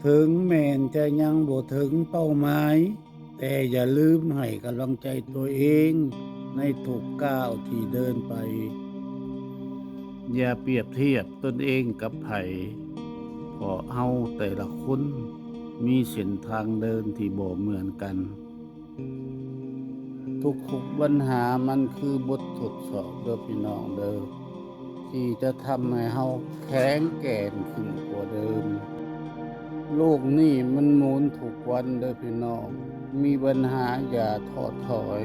ເຖິງແມ່ນຈະຍັງບໍ່ເຖິງເປົ້າໝາຍ, ແຕ່ຢ່າລືມໃຫ້ກຳລັງໃຈຕົວເອງໃນທຸກກ້າວທີ່ເດີນໄປ. ຢ່າປຽບທຽບຕົນເອງກັບໃຜ, ເພາະເຮົາແຕ່ລະຄົນມີເສັ້ນທາງເດີນທີ່ບໍ່ເໝືອນກັນ. ທຸກໆບັນຫາມັນຄືບົດທົດສອບເດີພີ່ນ້ອງເດີ, ທີ່ຈະທຳໃຫ້ເຮົາແຂງແກ່ນຂຶ້ນກວ່າເດີມ. ໂລກນີ້ມັນໝູນທຸກວັນເດີພີ່ນ້ອງ, ມີບັນຫາຢ່າທໍ້ຖອຍ,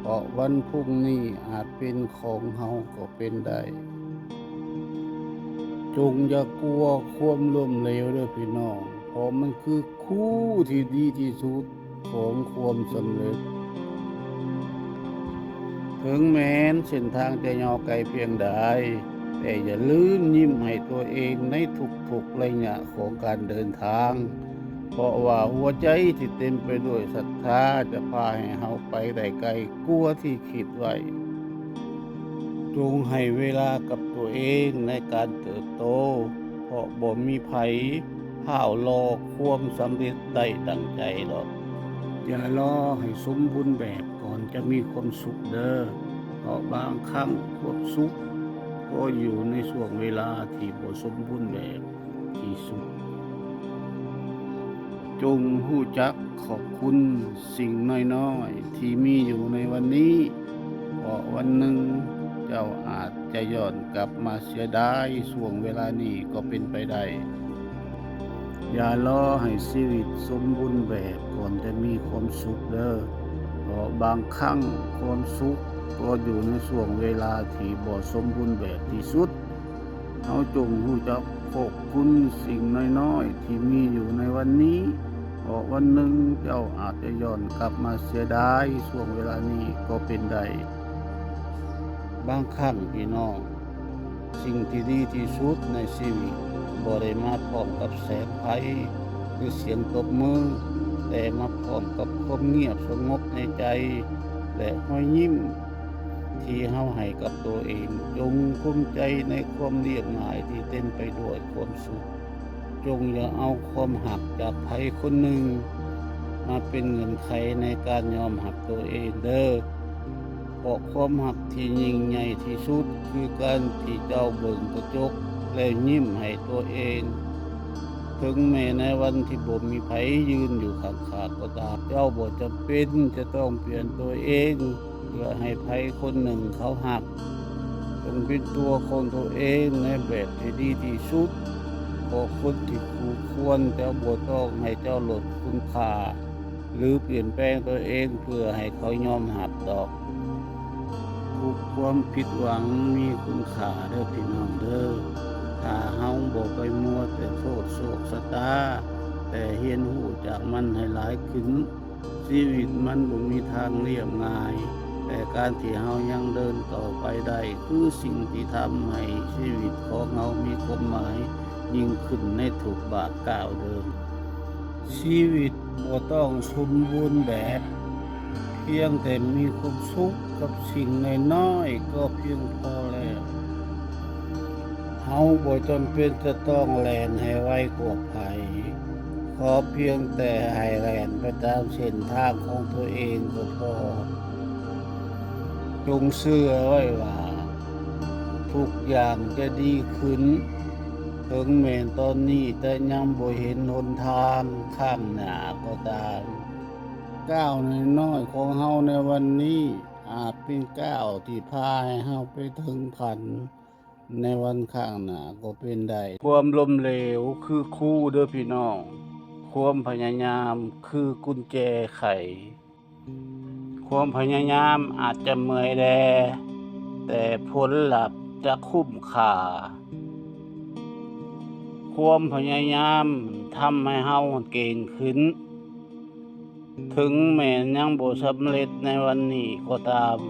ເພາະວັນພຸ່ງນີ້ອາດເປັນຂອງເຮົາກໍເປັນໄດ້. ຈົ່ງຢ່າກົວຄວາມລົ້ມເຫຼວເດີພີ່ນ້ອງ, ເພາະມັນຄືຄູທີ່ດີທີ່ສຸດ ຂອງຄວາມສຳເລັດ. ເຖິງແມ່ນເສັ້ນທາງຈະຍາວໄກພຽງໃດ, ແຕ່ຢ່າລືມຍິ້ມໃຫ້ຕົວເອງໃນທຸກໆໄລຍະຂອງການເດີນທາງ, ເພາະວ່າຫົວໃຈທີ່ເຕັມໄປດ້ວຍສັດທາຈະພາໃຫ້ເຮົາໄປໄດ້ໄກກວ່າທີ່ຄິດໄວ້. ຈົ່ງໃຫ້ເວລາກັບຕົວເອງໃນການເຕີບໂຕ, ເພາະບໍ່ມີໃຜ ພ້າວລໍຄວາມສຳເລັດໄດ້ດັ່ງໃຈດອກ. ຢ່າລໍໃຫ້ສົມບູນແບບກ່ອນຈະມີຄວາມສຸກເດີ, ເພາະບາງຄັ້ງຄວາມສຸກກໍຢູ່ໃນຊ່ວງເວລາທີ່ບໍ່ສົມບູນແບບທີ່ສຸດ. ຈົ່ງຮູ້ຈັກຂອບຄຸນສິ່ງນ້ອຍໆທີ່ມີຢູ່ໃນວັນນີ້, ເພາະວັນໜຶ່ງເຈົ້າອາດຈະຍ້ອນກັບມາ ເສຍດາຍຊ່ວງເວລານີ້ກໍເປັນໄປໄດ້. ຢ່າລໍໃຫ້ຊີວິດສົມບູນແບບກ່ອນຈະມີຄວາມສຸກເດີ, ເພາະບາງຄັ້ງຄວາມສຸກກໍຢູ່ໃນຊ່ວງເວລາທີ່ບໍ່ສົມບູນແບບທີ່ສຸດ. ເຮົາຈົ່ງຮູ້ຈັກຂອບຄຸນສິ່ງນ້ອຍໆທີ່ມີຢູ່ໃນວັນນີ້, ເພາະວັນໜຶ່ງເຈົ້າອາດຈະຍ້ອນກັບມາເສຍດາຍຊ່ວງເວລານີ້ກໍເປັນໄດ້. ບາງຄັ້ງພີ່ນ້ອງ, ສິ່ງທີ່ດີທີ່ສຸດໃນຊີວິດບໍ່ໄດ້ມາພ້ອມກັບແສງໄຟ ຫຼື ສຽງຕົບມື, ແຕ່ມາພ້ອມກັບຄວາມງຽບສະຫງົບໃນໃຈ ແລະ ຮອຍຍິ້ມທີ່ເຮົາໃຫ້ກັບຕົວເອງ. ຈົ່ງພູມໃຈໃນຄວາມລຽບງ່າຍທີ່ເຕັມໄປດ້ວຍຄວາມສຸກ. ຈົ່ງຢ່າເອົາຄວາມຮັກຈາກໃຜຄົນໜຶ່ງມາເປັນເງື່ອນໄຂໃນການຍອມຮັບຕົວເອງເດີ, ເພາະຄວາມຮັກທີ່ຍິ່ງໃຫຍ່ທີ່ສຸດຄືການທີ່ເຈົ້າເບິ່ງກະຈົກແລ້ວຍິ້ມໃຫ້ຕົວເອງ. ເຖິງແມ້ໃນວັນທີ່ບໍ່ມີໃຜຢືນຢູ່ຂ້າງໆກໍຕາມ, ເຈົ້າບໍ່ຈຳເປັນຈະຕ້ອງປ່ຽນຕົວເອງ ເພື່ອໃຫ້ໃຜຄົນໜຶ່ງເຂົາຮັກ. ຈົ່ງເປັນຕົວຂອງຕົວເອງໃນແບບທີ່ດີທີ່ສຸດ, ເພາະຄົນທີ່ຄູ່ຄວນຈະບໍ່ຕ້ອງໃຫ້ເຈົ້າລົດຄຸນຄ່າ ຫຼື ປ່ຽນແປງຕົວເອງເພື່ອໃຫ້ເຂົາຍອມຮັບດອກ. ທຸກຄວາມຜິດຫວັງມີຄຸນຄ່າເດີພີ່ນ້ອງເດີ. ຖ້າເຮົາບໍ່ໄປມົວແຕ່ໂທດໂຊກຊະຕາ, ແຕ່ຮຽນຮູ້ຈາກມັນໃຫ້ຫຼາຍຂຶ້ນ, ຊີວິດມັນບໍ່ມີທາງລຽບງ່າຍ, ແຕ່ການທີ່ເຮົາຍັງເດີນຕໍ່ໄປໄດ້ ຄືສິ່ງທີ່ທຳໃຫ້ຊີວິດຂອງເຮົາມີຄວາມໝາຍຍິ່ງຂຶ້ນໃນທຸກບາດກ້າວເດີ. ຊີວິດບໍ່ຕ້ອງສົມບູນແບບ, ພຽງແຕ່ມີຄວາມສຸກກັບສິ່ງນ້ອຍໆກໍພຽງພໍແລ້ວ. ເຮົາບໍ່ຈຳເປັນຈະຕ້ອງແລ່ນໃຫ້ໄວກວ່າໃຜ, ຂໍພຽງແຕ່ໃຫ້ແລ່ນໄປຕາມເສັ້ນທາງຂອງຕົວເອງກໍພໍ. ຈົ່ງເຊື່ອໄວ້ວ່າທຸກຢ່າງຈະດີຂຶ້ນ, ເຖິງແມ່ນຕອນນີ້ຈະຍັງບໍ່ເຫັນຫົນທາງຂ້າງໜ້າກໍຕາມ. ກ້າວນ້ອຍໆຂອງເຮົາໃນວັນນີ້ ອາດເປັນກ້າວທີ່ພາໃຫ້ເຮົາໄປເຖິງຝັນໃນວັນຂ້າງໜ້າກໍເປັນໄດ້. ຄວາມລົ້ມເຫຼວຄືຄູເດີພີ່ນ້ອງ, ຄວາມພະຍາຍາມຄືກຸນແຈໄຂ. ຄວາມພະຍາຍາມອາດຈະເມື່ອຍແດ່, ແຕ່ຜົນລັບຈະຄຸ້ມຄ່າ. ຄວາມພະຍາຍາມທຳໃຫ້ເຮົາເກັ່ງຂຶ້ນ. ເຖິງແມ່ນຍັງບໍ່ສຳເລັດໃນວັນນີ້ກໍຕາມ,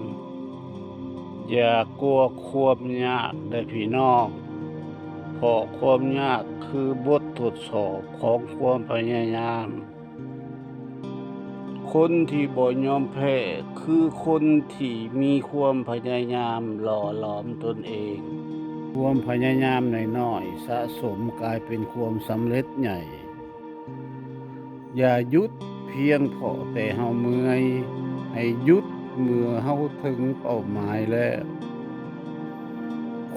ຢ່າກົວຄວາມຍາກເດີພີ່ນ້ອງ, ເພາະຄວາມຍາກຄືບົດທົດສອບຂອງຄວາມພະຍາຍາມ. ຄົນທີ່ບໍ່ຍອມແພ້ ຄືຄົນທີ່ມີຄວາມພະຍາຍາມຫຼໍ່ຫຼອມຕົນເອງ. ຄວາມພະຍາຍາມນ້ອຍໆສະສົມກາຍເປັນຄວາມສຳເລັດໃຫຍ່. ຢ່າຢຸດພຽງເພາະແຕ່ເຮົາເມື່ອຍ, ໃຫ້ຢຸດເມື່ອເຮົາເຖິງເປົ້າໝາຍແລ້ວ.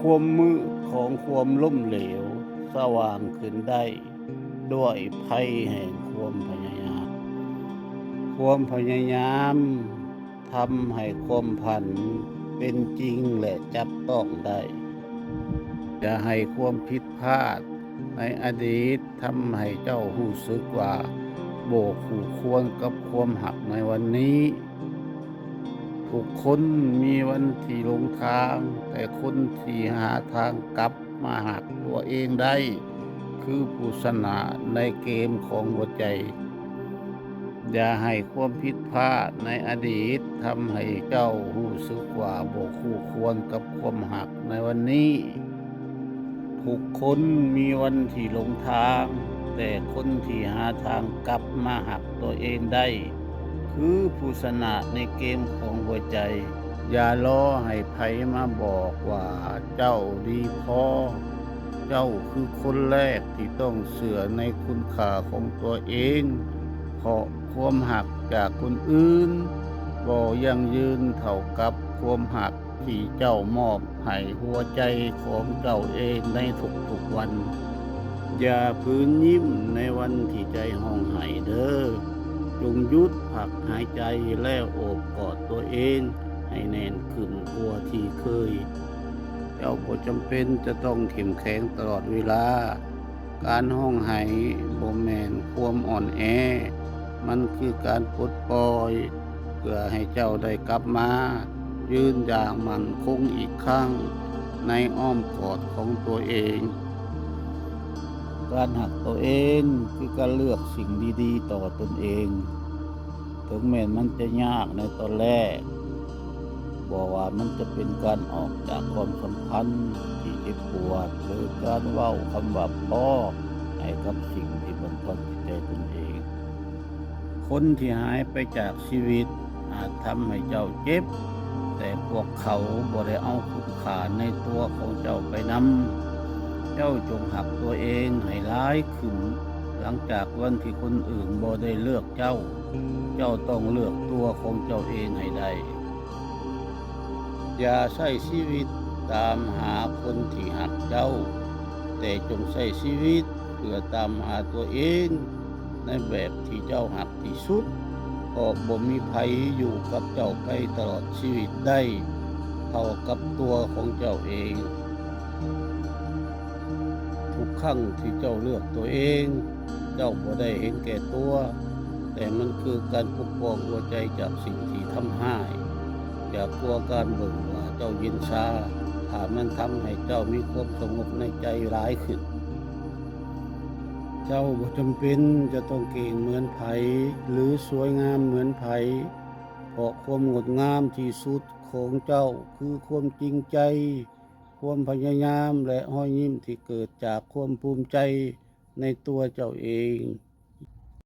ຄວາມມືດຂອງຄວາມລົ້ມເຫຼວສະຫວ່າງຂຶ້ນໄດ້ດ້ວຍໄຟແຫ່ງຄວາມພະຍາຍາມ. ຄວາມພະຍາຍາມ ທຳໃຫ້ຄວາມຝັນເປັນຈິງ ແລະ ຈັບຕ້ອງໄດ້. ຢ່າໃຫ້ຄວາມຜິດພາດໃນອະດີດທຳໃຫ້ເຈົ້າຮູ້ສຶກວ່າບໍ່ຄູ່ຄວນກັບຄວາມຮັກໃນວັນນີ້. ທຸກຄົນມີວັນທີ່ຫຼົງທາງ, ແຕ່ຄົນທີ່ຫາທາງກັບມາຮັກຕົວເອງໄດ້ ຄືຜູ້ຊະນະໃນເກມຂອງຫົວໃຈ. ຢ່າໃຫ້ຄວາມຜິດພາດໃນອະດີດທຳໃຫ້ເຈົ້າຮູ້ສຶກວ່າບໍ່ຄູ່ຄວນກັບຄວາມຮັກໃນວັນນີ້. ທຸກຄົນມີວັນທີ່ຫຼົງທາງ, ແຕ່ຄົນທີ່ຫາທາງກັບມາຮັກຕົວເອງໄດ້ ຄືຜູ້ຊະນະໃນເກມຂອງຫົວໃຈ. ຢ່າລໍໃຫ້ໃຜມາບອກວ່າເຈົ້າດີພໍ. ເຈົ້າຄືຄົນແລກທີ່ຕ້ອງເຊື່ອໃນຄຸນຄ່າຂອງຕົວເອງ, ເພາະຄວາມຮັກຈາກຄົນອື່ນບໍ່ຢັ້ງຢືນເທົ່າກັບຄວາມຮັກທີ່ເຈົ້າມອບໃຫ້ຫົວໃຈຂອງເຈົ້າເອງໃນທຸກໆວັນ. ຢ່າຝືນຍິ້ມໃນວັນທີ່ໃຈຮ້ອງໄຫ້ເດີ. ຈົ່ງຢຸດພັກຫາຍໃຈແລ້ວໂອບກອດຕົວເອງໃຫ້ແໜ້ນຂຶ້ນກວ່າທີ່ເຄີຍ. ເຈົ້າບໍ່ຈຳເປັນຈະຕ້ອງເຂັ້ມແຂງຕະຫຼອດເວລາ. ການຮ້ອງໄຫ້ບໍ່ແມ່ນຄວາມອ່ອນແອ, ມັນຄືການປົດປ່ອຍ ເພື່ອໃຫ້ເຈົ້າໄດ້ກັບມາຢືນຢ່າງໝັ້ນຄົງອີກຄັ້ງໃນອ້ອມກອດຂອງຕົວເອງ. ການຮັກຕົວເອງຄືການເລືອກສິ່ງດີໆຕໍ່ຕົນເອງ. ເຖິງແມ່ນມັນຈະຍາກໃນຕອນແລກ, ບໍ່ວ່າມັນຈະເປັນການອອກຈາກຄວາມສຳພັນທີ່ເຈັບປວດ ຫຼື ການເວົ້າຄຳວ່າພໍໃຫ້ກັບສິ່ງທີ່ບັນທອນຈິດໃຈຕົນເອງ. ຄົນທີ່ຫາຍໄປຈາກຊີວິດອາດທຳໃຫ້ເຈົ້າເຈັບ, ແຕ່ພວກເຂົາບໍ່ໄດ້ເອົາຄຸນຄ່າໃນຕົວຂອງເຈົ້າໄປນຳ. ເຈົ້າຈົ່ງຮັກຕົວເອງໃຫ້ຫຼາຍຂຶ້ນ. ຫຼັງຈາກວັນທີ່ຄົນອື່ນບໍ່ໄດ້ເລືອກເຈົ້າ, ເຈົ້າຕ້ອງເລືອກຕົວຂອງເຈົ້າເອງໃຫ້ໄດ້. ຢ່າໃຊ້ຊີວິດຕາມຫາຄົນທີ່ຮັກເຈົ້າ, ແຕ່ຈົ່ງໃຊ້ຊີວິດເພື່ອຕາມຫາຕົວເອງໃນແບບທີ່ເຈົ້າຮັກທີ່ສຸດ, ເພາະບໍ່ມີໃຜຢູ່ກັບເຈົ້າໄປຕະຫຼອດຊີວິດໄດ້ເທົ່າກັບຕົວຂອງເຈົ້າເອງ. ທຸກຄັ້ງທີ່ເຈົ້າເລືອກຕົວເອງ, ເຈົ້າບໍ່ໄດ້ເຫັນແກ່ຕົວ, ແຕ່ມັນຄືການປົກປ້ອງຫົວໃຈຈາກສິ່ງທີ່ທຳຮ້າຍ. ຢ່າກົວການເບິ່ງວ່າເຈົ້າເຢັນຊາ, ຖ້າມັນທຳໃຫ້ເຈົ້າມີຄວາມສະຫງົບໃນໃຈຫຼາຍຂຶ້ນ. ເຈົ້າບໍ່ຈຳເປັນຈະຕ້ອງເກັ່ງເໝືອນໃຜ ຫຼື ສວຍງາມເໝືອນໃຜ, ເພາະຄວາມງົດງາມທີ່ສຸດຂອງເຈົ້າຄືຄວາມຈິງໃຈ, ຄວາມພະຍາຍາມ ແລະ ຮອຍຍິ້ມທີ່ເກີດຈາກຄວາມພູມໃຈໃນຕົວເຈົ້າເອງ.